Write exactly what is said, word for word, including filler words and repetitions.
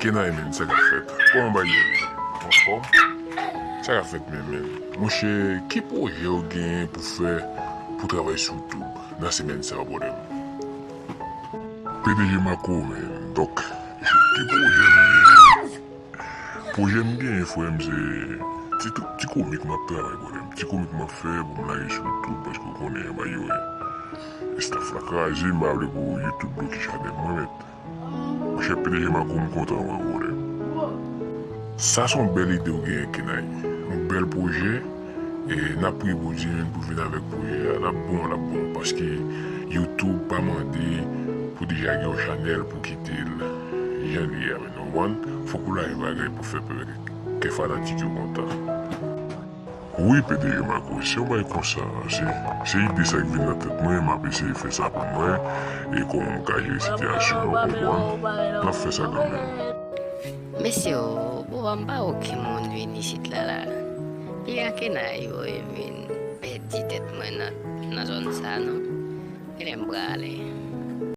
Kenay, men, sa k ap fèt? Kòman bagay yo ye? Anfòm? Sa k ap fèt menm, men? Monchè, ki pwojè w genyen pou fè pou travay sou YouTube nan semèn sa a, brother m? P D G Marco, men, donk, ki pwojè m genyen? Pwojè m genyen, frè m, se ti, ti komik m ap travay, brother m. Ti komik m ap fè pou m lage sou YouTube, paske w konnen, bagay yo ye. Staff la kraze, m pa vle pou YouTube bloke chanèl mwen, mèt. Monchè, P D G Marco, m kontan wè w, brother. Sa se yon bèl ide w genyen, Kenay. Yon bèl pwojè. E n ap priye Bondye menm pou vin avèk pwojè a. L ap bon, l ap bon. Paske YouTube pa mande pou deja gen yon chanèl pou kite l jan l ye a, men, w konprann? Fòk ou lage bagay pou fè pèmèt kè fanatik yo kontan. Wi, P D G Marco, se yon bagay konsa, se, se ide sa k vin nan tèt mwen, m ap eseye fè sa pou mwen, e kòman m ka jere sitiyasyon an, w konprann? M ap fè sa kanmenm. Mesye o, bon, m pa okenn moun vin isit la, la. Piga Kenay yo e vin pèdi tèt mwen nan, nan zòn sa, non. Genlè m prale.